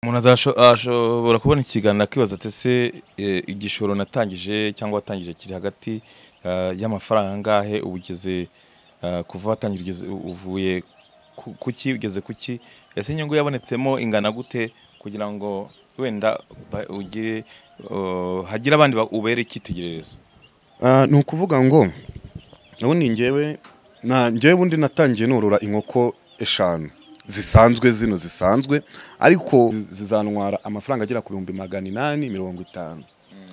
Umuntu ashobora kubona ikiganiro akibaza ati ese igishoro natangije cyangwa watangije kiri hagati y'amafaranga angahe, ubugeze kuva watangira uvuye kuki ugeze kuki, ese inyungu yabonetsemo ingana gute kugira ngo wenda ugire hagire abandi ubere icyitegererezo? Ni ukuvuga ngo ubundi njyewe ubundi natangiye norora inkoko 5 zisanzwe, zino zisanzwe, ariko zizantwara amafaranga agera ku 850,000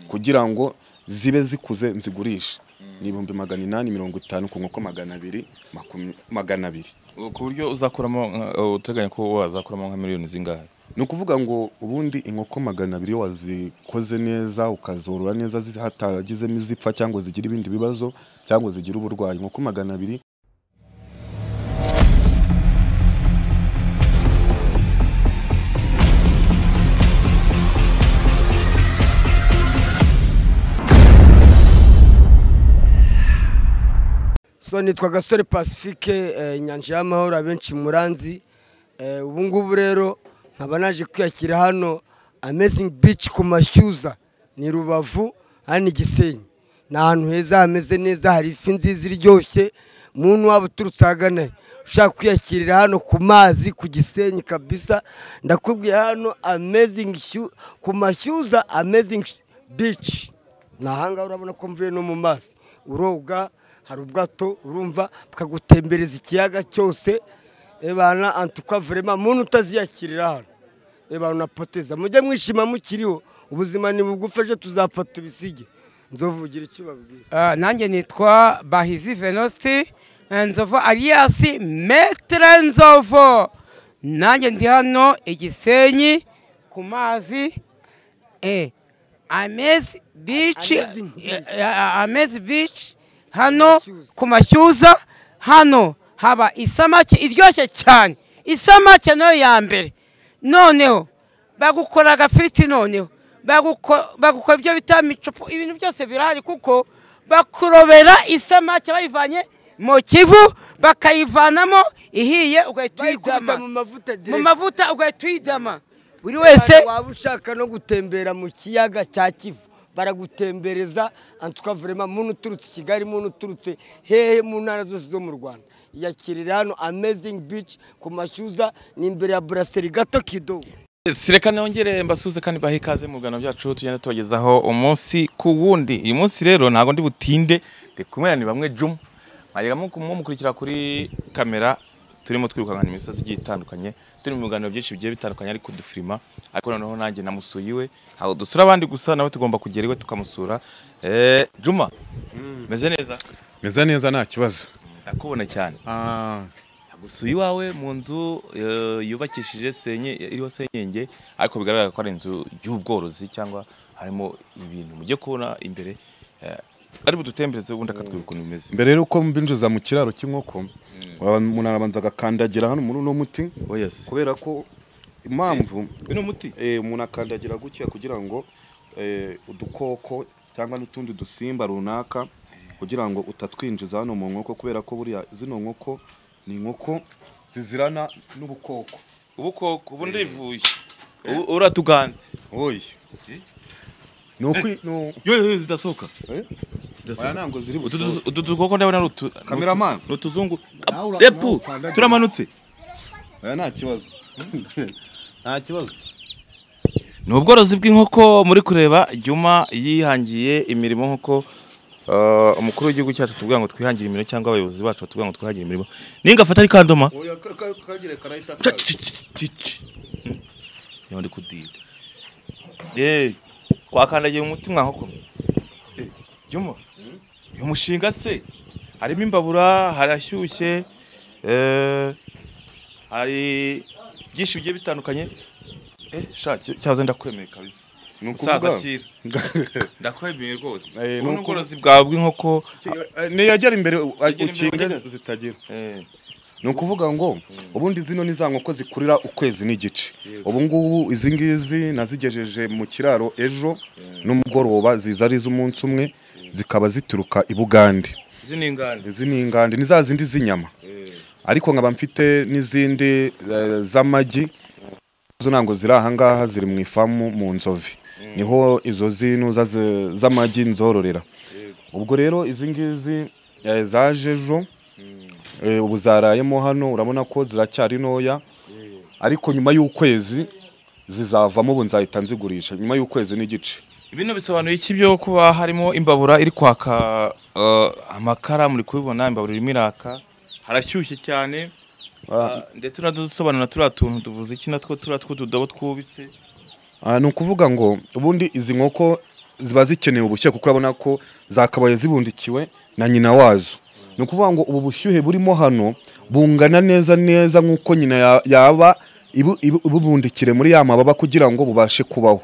kugira ngo zibe zikuze nzigurishe. Ni 850,000 ku nkoko 200. Ku buryo uzakuramo, uteganya ko wazakuramo nka miliyoni zingahe? Ni ukuvuga ngo ubundi inkoko 200 iyo wazikoze neza ukazorora neza hataragizemo izipfa cyangwa zigira ibindi bibazo cyangwa zigira uburwayi, inkoko 200. So nitwa Gasore Pacifique, Inyanja y'Amahoro, abenshi muranzi. Ubu ngubu rero nkaba naje kwiyakira hano Amazing Beach ku Mashyuza, ni Rubavu, hano Gisenyi. Ni ahantu heza hameze neza, hari ifi nziza iryoshye. Muntu waba uturutse ahagana ushaka kwiyakirira hano ku mazi ku Gisenyi kabisa, ndakubwiye hano Amazing ku Mashyuza, Amazing Beach. Ni ahangaha urabona ko mvuye no mu mazi, uroga, hari ubwato urumva bukagutembereza ikiyaga cyose. Ebana antuka vraiment muntu utaziyakirira hano ebana unapoteza. Mujye mwishima mukiriho, ubuzima ni bugufi, ejo tuzapfa tubisige. Nzovugira icyo babwira. Nanjye nitwa Bahizi Venosti Nzovu alias Maître Nzovu. Nanjye ndi hano Igisenyi ku mazi, Amazing Beach, Amazing Beach hano ku Mashyuza. Hano haba isamake iryoshye cyane, isamake nayo ya mbere. Noneho bagukora agafiriti, noneho bagukora ibyo bita micupu, ibintu byose birahari kuko bakurobera isamake bayivanye mu Kivu, bakayivanamo ihiye ugahita uyidama mu mavuta, ugahita uyidama. Buri wese waba ushaka no gutembera mu kiyaga cya Kivu baragutembereza. Antuka vraiment muntu uturutse Kigali, muntu uturutse hehe mu ntara zose zo mu Rwanda, yakirira hano Amazing Beach ku Mashyuza, ni imbere ya Brasserie gato kido. Sireka nongere mbasuze kandi bahe ikaze mu biganiro byacu tugenda tubagezaho umunsi ku wundi. Uyu munsi rero ntago ndi butinde, ndi kumwe na bamwe Juma, mwajyaga mumukurikira kuri kamera, turimo twirukankana imisozi igiye itandukanye, turi mu biganiro byinshi bigiye bitandukanye, ariko dufirima. Ariko noneho nanjye namusuye iwe, ntabwo dusura abandi gusa, nawe tugomba kugera iwe tukamusura. Juma, meze neza? Meze neza nta kibazo. Ndakubona cyane. Nagusuye iwawe mu nzu yubakishije senye, iriho senyenge, ariko bigaragara ko ari inzu y'ubworozi cyangwa harimo ibintu mujye kubona imbere. Ari budutembereze ubundi akatwereka ukuntu bimeze. Mbere rero uko mbinjiza mu kiraro cy'inkoko, umuntu arabanza agakandagira hano muri uno muti. Oh yes. Kubera ko impamvu uno muti umuntu akandagira gutya kugira ngo udukoko cyangwa n'utundi dusimba runaka kugira ngo utatwinjiza hano mu nkoko, kubera ko buriya zino nkoko ni inkoko zizirana n'ubukoko. Ubukoko ubu ndivuye uratuganze. Oye. Nuko yo zidasohoka. Ntabwo ziri busohoke. Utu dukoko ndabona ari utu Cameraman. N'utuzungu. Epu turamanutse. Oya nta kibazo. Nta kibazo. Ni ubworozi bw'inkoko muri kureba. Juma yihangiye imirimo nkuko umukuru w'igihugu cyacu tubwira ngo twihangire imirimo, cyangwa abayobozi bacu batubwira ngo twihangire imirimo. Ninga afata ari kandoma. Oya kagire karahita. Yo ndi kudida. Twakandagiye umuti mwa nkoko. Juma, uyu mushinga se harimo imbabura, harashyushye, hari byinshi bigiye bitandukanye. Sha cyaze ndakwemeye kabisa. Musaza kira. Ndakwemeye rwose. Ubu ubworozi bwawe bw'inkoko niyagera imbere ukinga zitagira. Ni ukuvuga ngo ubundi zino ni za nkoko zikurira ukwezi n'igice. Ubu ngubu izi ngizi nazigejeje mu kiraro ejo n'umugoroba, ziza ari z'umunsi umwe, zikaba zituruka i Bugande. Izi ni ingande. Izi ni ingande, ni za zindi z'inyama. Ariko nkaba mfite n'izindi z'amagi. Zo ntabwo ziri aha ngaha, ziri mu ifamu mu Nzovi, niho izo zinuza z'amagi nzororera. Ubwo rero izi ngizi zaje ejo, ubu zarayemo hano, urabona ko ziracyari ntoya, ariko nyuma y'ukwezi zizavamo, ubu nzahita nzigurisha nyuma y'ukwezi n'igice. Bino bisobanuye iki byo kuba harimo imbabura iri kwaka amakara? Muri kubibona, imbabura irimo iraka, harashyushye cyane. Ndetse uradusobanura turiya tuntu tuvuze iki natwo, turiya tw'utudobo twubitse? Ni ukuvuga ngo ubundi izi nkoko ziba zikeneye ubushyuhe, kuko urabona ko zakabaye zibundikiwe na nyina wazo. Ni ukuvuga ngo ubu bushyuhe burimo hano bungana neza neza nk'uko nyina yaba ibubundikire muri ya mababa kugira ngo bubashe kubaho.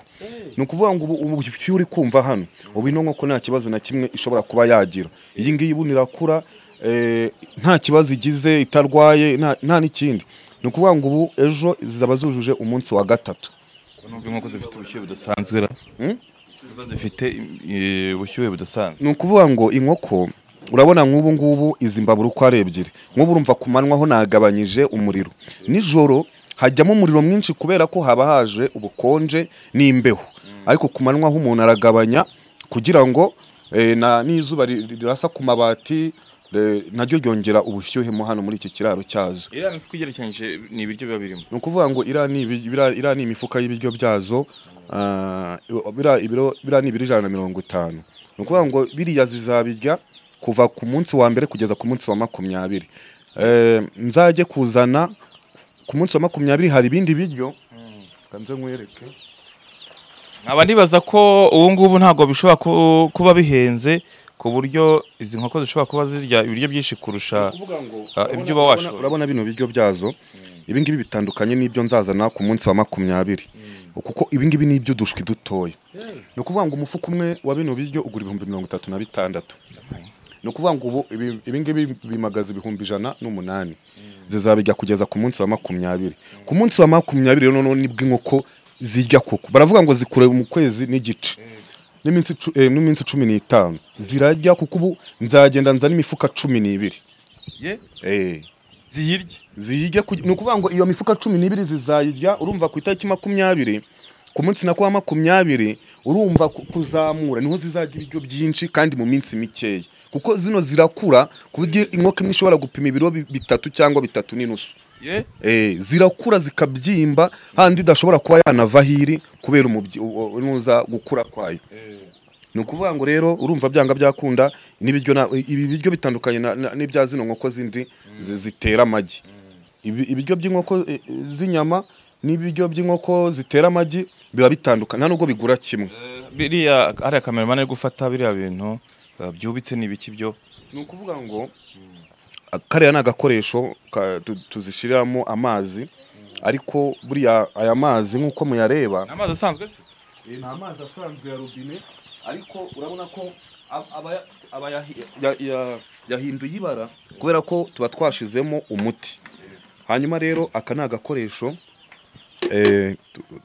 Ni ukuvuga ngo ubu bushyuhe uri kumva hano, ubu ino nkoko nta kibazo na kimwe ishobora kuba yagira. Iyi ngiyi ubu irakura nta kibazo igize, itarwaye, nta n'ikindi. Ni ukuvuga ngo ubu ejo zizaba zujuje umunsi wa 3. Numva inkoko zifite ubushyuhe budasanzwe ra. Ziba zifite ubushyuhe budasanzwe. Ni ukuvuga ngo inkoko, urabona nk'ubu ngubu izi mbabura uko ari ebyiri, nk'ubu urumva ku manywa ho nagabanyije umuriro, nijoro hajyamo umuriro mwinshi kubera ko haba haje ubukonje n'imbeho, ariko ku manywa ho umuntu aragabanya kugira ngo n'izuba rirasa ku mabati naryo ryongera ubushyuhe mo hano muri iki kiraro cyazo. Iriya mifuka igerekeranyije ni ibiryo biba birimo? Ni ukuvuga ngo iriya ni imifuka y'ibiryo byazo, biriya ni ibiro 150. Ni ukuvuga ngo biriya zizabirya kuva ku munsi wa mbere kugeza ku munsi wa 20. Nzajye kuzana ku munsi wa 20 hari ibindi biryo, nze nkwereke. Nkaba nibaza ko ubu ngubu ntabwo bishobora kuba bihenze ku buryo izi nkoko zishobora kuba zirya ibiryo byinshi kurusha ibyo uba washoye. Urabona bino biryo byazo, ibi ngibi bitandukanye n'ibyo nzazana ku munsi wa 20, kuko ibi ngibi ni iby'udushwi dutoya. Ni ukuvuga ngo umufuka umwe wa bino biryo ugura 36,000. Ni ukuvuga ngo ubu ibi ngibi bimagaze 108,000, zizabijya kugeza ku munsi wa 20. Ku munsi wa 20 rero noneho nibwo inkoko zirya, koko baravuga ngo zikure mu kwezi n'igice n'iminsi 15 zirarya, kuko ubu nzagenda nzana imifuka 12. Ziyirya? Ziyirya. Ni ukuvuga ngo iyo mifuka 12 zizayirya, urumva ku itariki 20, ku munsi nako wa 20, urumva kuzamura niho zizarya ibiryo byinshi kandi mu minsi mikeya, kuko zino zirakura ku buryo inkoko imwe ishobora gupima ibiro 3 cyangwa 3.5. Zirakura zikabyimba handi idashobora kuba yanava hiri kubera umuza gukura kwayo. Ni ukuvuga ngo rero urumva byanga byakunda n'ibiryo, ibi biryo bitandukanye n'ibya zino nkoko zindi zitera amagi. Ibiryo by'inkoko z'inyama n'ibiryo by'inkoko zitera amagi biba bitandukanye, nta nubwo bigura kimwe. Biriya hariya kameramani ari gufata biriya bintu byubitse ni ibiki byo? Ni ukuvuga ngo kariya ni agakoresho tuzishiriramo amazi, ariko buriya aya mazi nk'uko muyareba ni amazi asanzwe se? Ni amazi asanzwe ya robine, ariko urabona ko aba yahinduye ibara kubera ko tuba twashizemo umuti. Hanyuma rero aka ni agakoresho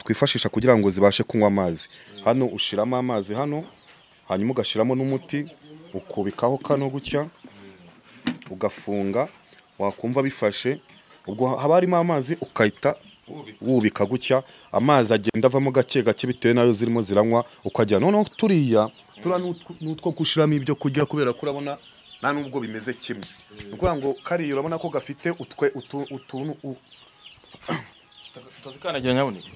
twifashisha kugira ngo zibashe kunywa amazi. Hano ushiramo amazi hano, hanyuma ugashiramo n'umuti, ukubikaho kano gutya, ugafunga, wakumva bifashe, ubwo haba harimo amazi ukahita wubika gutya, amazi agenda avamo gake gake bitewe nayo zirimo ziranywa ukajya. Noneho turiya n'utwo gushiramo ibyo kurya, kubera ko urabona nta nubwo bimeze kimwe. Ni ukuvuga ngo kariya urabona ko gafite utuntu Tuzikanagira nyabuneka.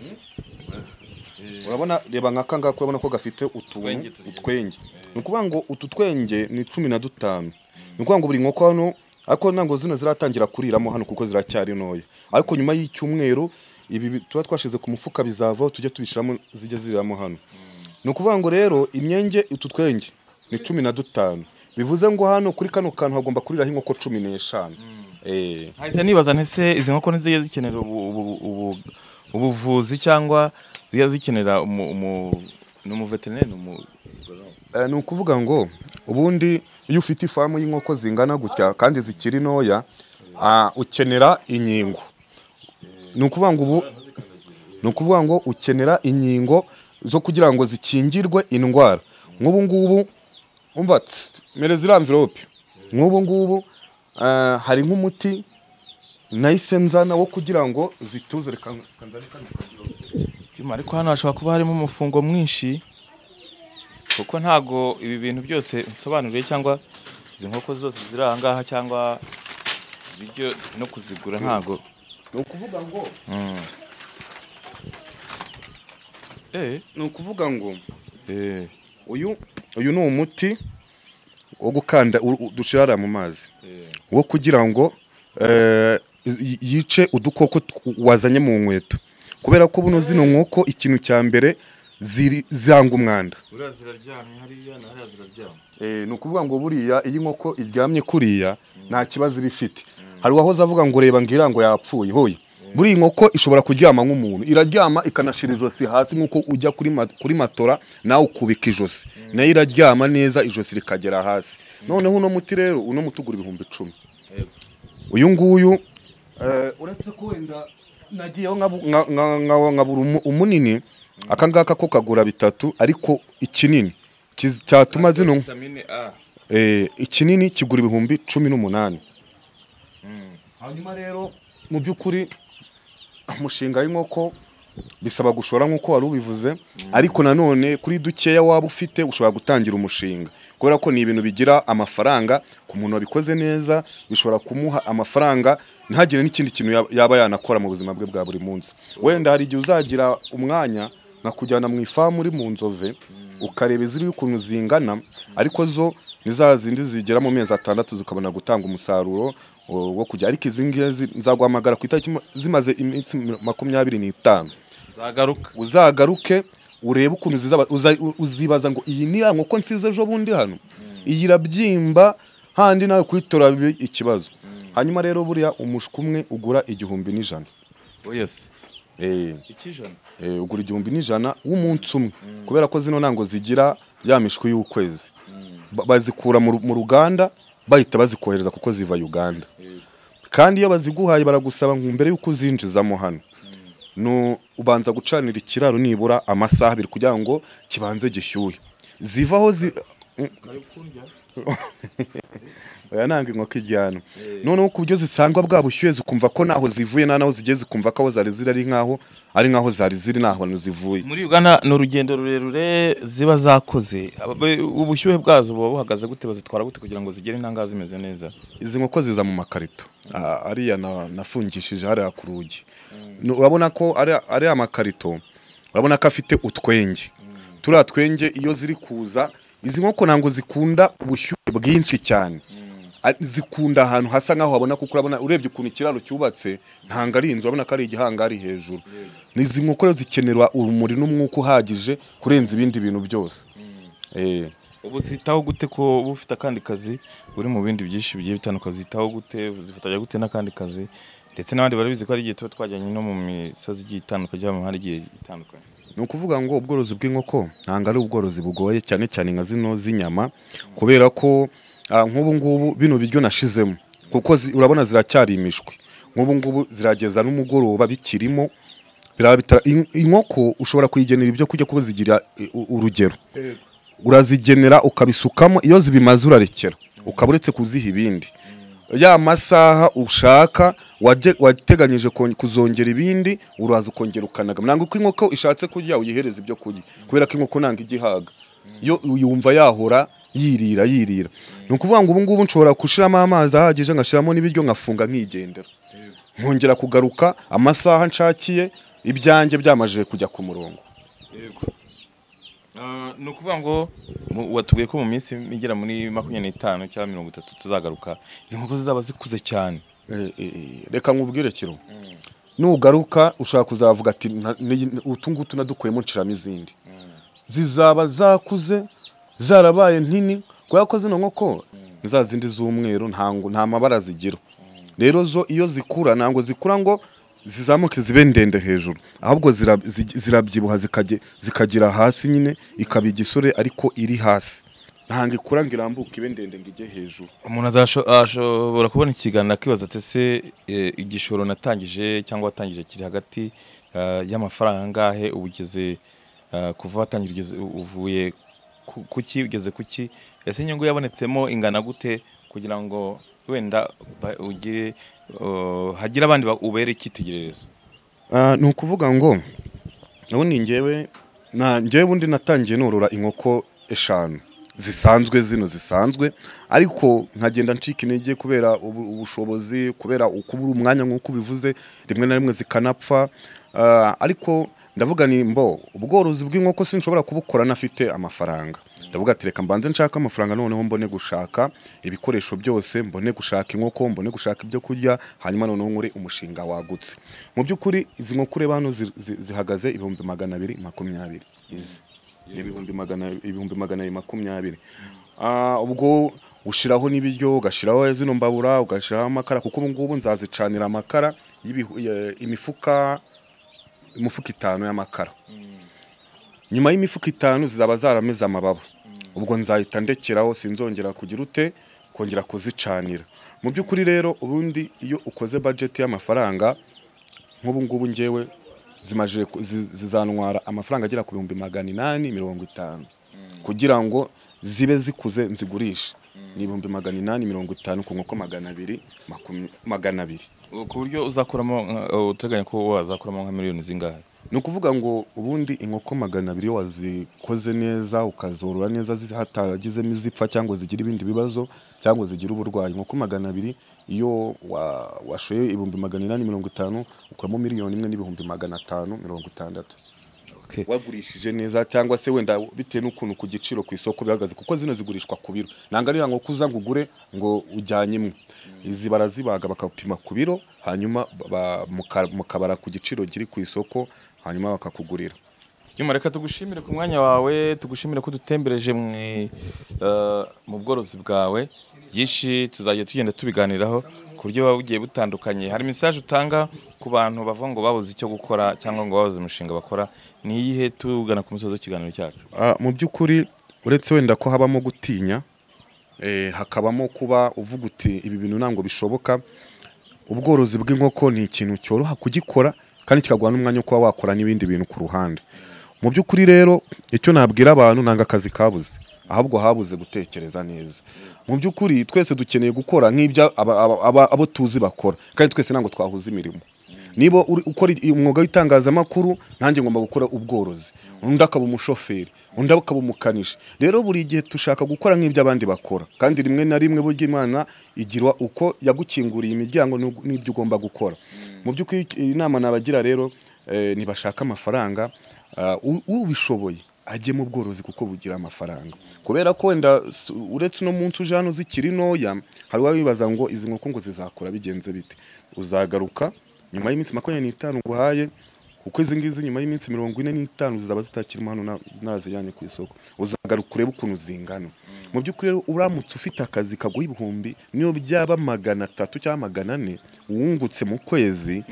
Urabona, reba nka kangaka, urabona ko gafite utuntu utwenge. Ni ukuvuga ngo utu twenge ni 15. Ni ukuvuga ngo buri nkoko hano, ariko ntabwo zino ziratangira kuriramo hano kuko ziracyari ntoya, ariko nyuma y'icyumweru ibi tuba twashize ku mufuka bizavaho tujye tubishiramo zijye ziriramo hano. Ni ukuvuga ngo rero imyenge utu twenge ni 15, bivuze ngo hano kuri kano kantu hagomba kuriraho inkoko 15. Hahita nibaza ntese izi nkoko ntizijya zikenera ubuvuzi cyangwa zijya zikenera umuveterineri? Ni ukuvuga ngo ubundi iyo ufite ifamu y'inkoko zingana gutya kandi zikiri ntoya, ukenera inkingo. Ni ukuvuga ngo ubu, ni ukuvuga ngo ukenera inkingo zo kugira ngo zikingirwe indwara. Nk'ubu ngubu umva mereza iriya envelope. Nk'ubu ngubu hari nk'umuti nahise nzana wo kugira ngo zituze. Reka nzane kano kadobo. Juma, ariko hano hashobora kuba harimo umufungo mwinshi, kuko ntago ibi bintu byose nsobanuriye cyangwa izi nkoko zose ziri aha ngaha cyangwa ibiryo no kuzigura ntago. Ni ukuvuga ngo ni ukuvuga ngo uyu ni umuti wo gukanda dushira mu mazi wo kugira ngo yice udukoko wazanye mu nkweto, kubera ko buno zino nkoko ikintu cya mbere zanga umwanda. Buriya ziraryamye hariya na hariya ziraryamye. Ni ukuvuga ngo buriya iyo inkoko iryamye kuriya nta kibazo iba ifite. Hari uwahoze avuga ngo reba ngira ngo yapfuye hoye. Buriya inkoko ishobora kuryama nk'umuntu, iraryama ikanashira ijosi hasi nk'uko ujya kuri matora nawe ukubika ijosi, nayo iraryama neza ijosi rikagera hasi. Noneho uno muti rero, uno muti ugura 10,000. Uyu nguyu uretse ko wenda nagiyeho nkabura umunini, aka ngaka ko kagura 3, ariko ikinini cyatuma zino vitamine A, ikinini kigura 18,000. Hanyuma rero mu by'ukuri umushinga w'inkoko bisaba gushora nk'uko wari ubivuze, ariko nanone kuri dukeya waba ufite ushobora gutangira umushinga, kubera ko ni ibintu bigira amafaranga ku muntu wabikoze neza, bishobora kumuha amafaranga ntagire n'ikindi kintu yaba yanakora mu buzima bwe bwa buri munsi. Wenda hari igihe uzagira umwanya nkakujyana mu ifamu uri mu Nzove, ukareba iziri ukuntu zingana, ariko zo ni za zindi zigera mu mezi 6 zikabona gutanga umusaruro wo kujya. Ariko izi ngizi nzaguhamagara ku itariki zimaze iminsi 25. Nzagaruka. Uzagaruke urebe ukuntu zizaba, uzibaza ngo iyi ni ya nkoko nsize ejo bundi hano, iyi irabyimba handi nawe kuyitora bibe ikibazo. Hanyuma rero buriya umushwi umwe ugura 1,100. Oh yes. Ikijana. Ugura 1,100 w'umunsi umwe, kubera ko zino ntango zigira ya mishwi y'ukwezi. Bazikura mu ruganda bahita bazikohereza kuko ziva Uganda. Kandi iyo baziguhaye baragusaba ngo mbere yuko uzinjizamo hano, no ubanza gucanira ikiraro nibura amasaha 2 kugira ngo kibanze gishyuhe. Zivaho oya nanga inkoko ijyana. Noneho ku buryo zisangwa bwa bushyuhe zikumva ko naho zivuye na naho zigeze, zikumva ko aho zari ziri ari nkaho ari nkaho zari ziri naho hantu zivuye. Muri Uganda ni urugendo rurerure ziba zakoze, ubushyuhe bwazo buba buhagaze gute, bazitwara gute kugira ngo zigere intanga zimeze neza? Izi nkoko ziza mu makarito ariya nafungishije hariya ku rugi. Urabona ko ari amakarito, urabona ko afite utwenge. Turiya twenge iyo ziri kuza, izi nkoko ntango zikunda ubushyuhe bwinshi cyane. Zikunda ahantu hasa nkaho habona, kuko urabona urebye ukuntu ikiraro cyubatse ntango ari inzu, urabona ko ari igihangari hejuru. Izi nkoko rero zikenerwa urumuri n'umwuka uhagije kurenza ibindi bintu byose. Ubu zitaho gute ko uba ufite akandi kazi uri mu bindi byinshi bigiye bitandukanye, zitaho gute, zifatanya gute n'akandi kazi, ndetse n'abandi barabizi ko ari igihe tuba twajyanye no mu misozi igiye itandukanye cyangwa mu mihanda igiye itandukanye? Ni ukuvuga ngo ubworozi bw'inkoko ntango ari ubworozi bugoye cyane cyane nka zino z'inyama, kubera ko nk'ubu ngubu bino biryo nashizemo, kuko urabona ziracyari imishwi, nk'ubu ngubu zirageza n'umugoroba bikirimo. Inkoko ushobora kuyigenera ibyo kurya kuko zigira urugero, urazigenera ukabisukamo, iyo zibimaze urarekera, ukaba uretse kuziha ibindi. Ya masaha ushaka wateganyije kuzongera ibindi, uraza ukongera ukanaga. Ntabwo uko inkoko ishatse kurya uyihereza ibyo kurya, kubera ko inkoko nanga igihaga, yo yumva yahora yirira yirira. Ni ukuvuga ngo ubu ngubu nshobora gushiramo amazi ahagije, ngashiramo n'ibiryo, ngafunga nkigendera, nkongera kugaruka amasaha nshakiye, ibyanjye byamajije kujya ku murongo. Ni ukuvuga ngo watubwiye ko mu minsi igera muri 25 cyangwa 30 tuzagaruka, izi nkoko zizaba zikuze cyane. Reka nkubwire kiro, nugaruka ushaka kuzavuga ati utu ngutu nadukuyemo nshiramo izindi, zizaba zakuze zarabaye ntini, kubera ko zino nkoko ni za zindi z'umweru, nta mabara zigira. Rero zo iyo zikura ntabwo zikura ngo zizamuke zibe ndende hejuru, ahubwo zirabyibuha zikagira hasi nyine, ikaba igisore ariko iri hasi, ntabwo ikura ngo irambuke ibe ndende ngo ijye hejuru. Umuntu ashobora kubona ikiganiro akibaza ati ese igishoro natangije cyangwa watangije kiri hagati y'amafaranga angahe, ubugeze kuva watangira uvuye kuki ugeze kuki, ese inyungu yabonetsemo ingana gute kugira ngo Wenda ugire hagira abandi ubere icyitegererezo. Ni ukuvuga ngo ubundi njyewe ubundi natangiye norora inkoko 5 zisanzwe, zino zisanzwe, ariko nkagenda ncika intege kubera ubushobozi, kubera ukubura umwanya nk'uko ubivuze, rimwe na rimwe zikanapfa. Ariko ndavuga ni mbo ubworozi bw'inkoko sinshobora kubukora nafite amafaranga. Ndavuga ati reka mbanze nshaka amafaranga, noneho mbone gushaka ibikoresho byose, mbone gushaka inkoko, mbone gushaka ibyo kurya, hanyuma noneho nkore umushinga wagutse. Mu by'ukuri izi nkoko ureba hano zihagaze 220,000. Izi ni 220,000. Ubwo ushiraho n'ibiryo, ugashiraho zino mbabura, ugashiraho amakara, kuko ubu ngubu nzazicanira amakara imifuka 5 y'amakara. Nyuma y'imifuka 5 zizaba zarameze amababa. Ubwo nzahita ndekeraho, sinzongera kugira ute kongera kuzicanira. Mu by'ukuri rero ubundi iyo ukoze budget y'amafaranga nk'ubu ngubu njyewe zimaje zizantwara amafaranga agera ku 850,000 kugira ngo zibe zikuze nzigurishe. Ni 850,000 ku nkoko 200. Ku buryo uzakuramo, uteganya ko wazakuramo nka miliyoni zingahe? Ni ukuvuga ngo ubundi inkoko 200 iyo wazikoze neza, ukazorora neza, hataragizemo izipfa cyangwa zigira ibindi bibazo cyangwa zigira uburwayi, inkoko 200 iyo washoye 850,000 ukuramo 1,560,000. Wagurishije neza cyangwa se wenda bitewe n'ukuntu ku giciro ku isoko bihagaze, kuko zino zigurishwa ku biro. Nanga ari ngo kuza ngo ugure ngo ujyanye imwe, izi barazibaga bakapima ku biro, hanyuma mukabara ku giciro kiri ku isoko, hanyuma bakakugurira. Juma, reka tugushimire ku mwanya wawe, tugushimire ko dutembereje mu bworozi bwawe. Byinshi tuzajya tugenda tubiganiraho ku buryo buba bugiye butandukanye. Hari message utanga ku bantu bavuga ngo babuze icyo gukora cyangwa ngo babuze umushinga bakora, ni iyihe tugana ku musozo w'ikiganiro cyacu? Mu by'ukuri uretse wenda ko habamo gutinya, hakabamo kuba uvuga uti ibi bintu ntabwo bishoboka, ubworozi bw'inkoko ni ikintu cyoroha kugikora kandi kikaguha n'umwanya wo kuba wakora n'ibindi bintu ku ruhande. Mu by'ukuri rero icyo nabwira abantu, nanga akazi kabuze, ahubwo habuze gutekereza neza. Mu by'ukuri twese dukeneye gukora nk'ibyo abo tuzi bakora, kandi twese ntabwo twahuza imirimo. Niba ukora umwuga w'itangazamakuru, nanjye ngomba gukora ubworozi, undi akaba umushoferi, undi akaba umukanishi. Rero buri gihe dushaka gukora nk'ibyo abandi bakora, kandi rimwe na rimwe burya Imana igira uko yagukinguriye imiryango n'ibyo ugomba gukora. Mu by'ukuri inama nabagira rero, nibashaka amafaranga, ubishoboye ajye mu bworozi kuko bugira amafaranga. Kubera ko wenda uretse uno munsi uje hano zikiri ntoya, hari uwabibaza ngo izi nkoko ngo zizakura bigenze bite. Uzagaruka nyuma y'iminsi 25 nguhaye, kuko izi ngizi nyuma y'iminsi 45 zizaba zitakirimo hano narazijyanye ku isoko. Uzagaruka urebe ukuntu zingana. Mu by'ukuri rero uramutse ufite akazi kaguha ibihumbi niyo byaba 300 cyangwa 400 wungutse mu kwezi,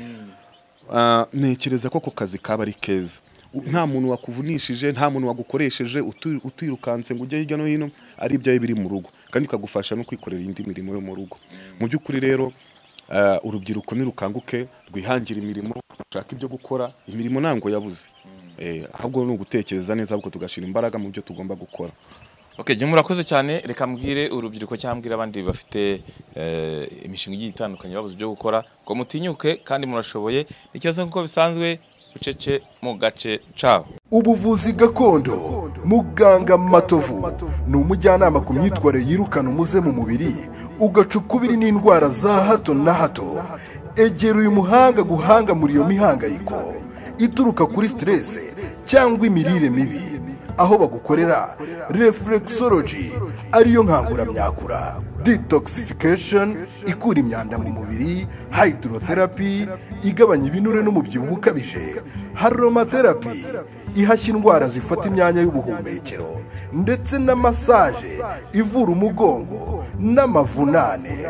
ntekereza ko ako kazi kaba ari keza. Nta muntu wakuvunishije, nta muntu wagukoresheje utirukanse ngo ujye hirya no hino, ari ibyawe biri mu rugo, kandi kagufasha no kwikorera indi mirimo yo mu rugo. Mu by'ukuri rero urubyiruko nirukanguke, rwihangira imirimo, rushaka ibyo gukora. Imirimo ntabwo yabuze, ahubwo ni ugutekereza neza, ahubwo tugashyira imbaraga mu byo tugomba gukora. Okay, Juma, murakoze cyane. Reka mbwire urubyiruko cyangwa mbwire abandi bafite imishinga igiye itandukanye babuze ibyo gukora, ngo mutinyuke kandi murashoboye. Ikibazo nk'uko bisanzwe, bucece mu gace caho. Ubuvuzi gakondo, muganga Matovu ni umujyanama ku myitwarire yirukana umuze mu mubiri, ugaca ukubiri n'indwara za hato na hato. Egera uyu muhanga guhanga muri iyo mihangayiko ituruka kuri stress cyangwa imirire mibi, aho bagukorera reflexology ariyo nkanguramyakura, detoxification ikura imyanda mu mubiri, hydrotherapy igabanya ibinure n'umubyibuho ukabije, aromatherapy ihashya indwara zifata imyanya y'ubuhumekero, ndetse na massage ivura umugongo n'amavunane.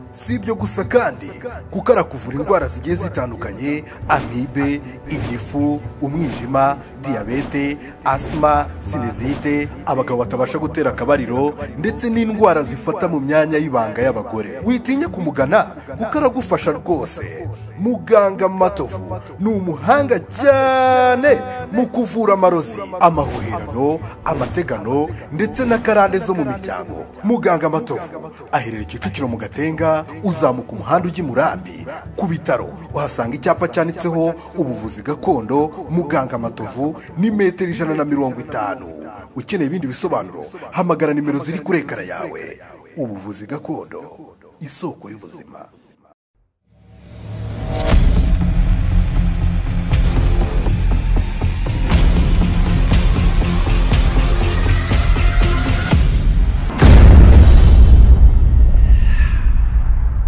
Si ibyo gusa kandi, kuko arakuvura indwara zigiye zitandukanye, amibe, igifu, umwijima diyabete, asima, sinezite, abagabo batabasha gutera akabariro ndetse n'indwara zifata mu myanya y'ibanga y'abagore. Witinya kumugana kuko aragufasha rwose. Muganga Matovu ni umuhanga cyane mu kuvura amarozi, amahuherano, amategano ndetse n'akarande zo mu miryango. Muganga Matovu aherereye Kicukiro mu Gatenga, uzamuka umuhanda ujya i Murambi ku bitaro uhasanga icyapa cyanditseho ubuvuzi gakondo Muganga Matovu, ni metero 150. Ukeneye ibindi bisobanuro hamagara nimero ziri kuri ekara yawe. Ubuvuzi gakondo, isoko y'ubuzima.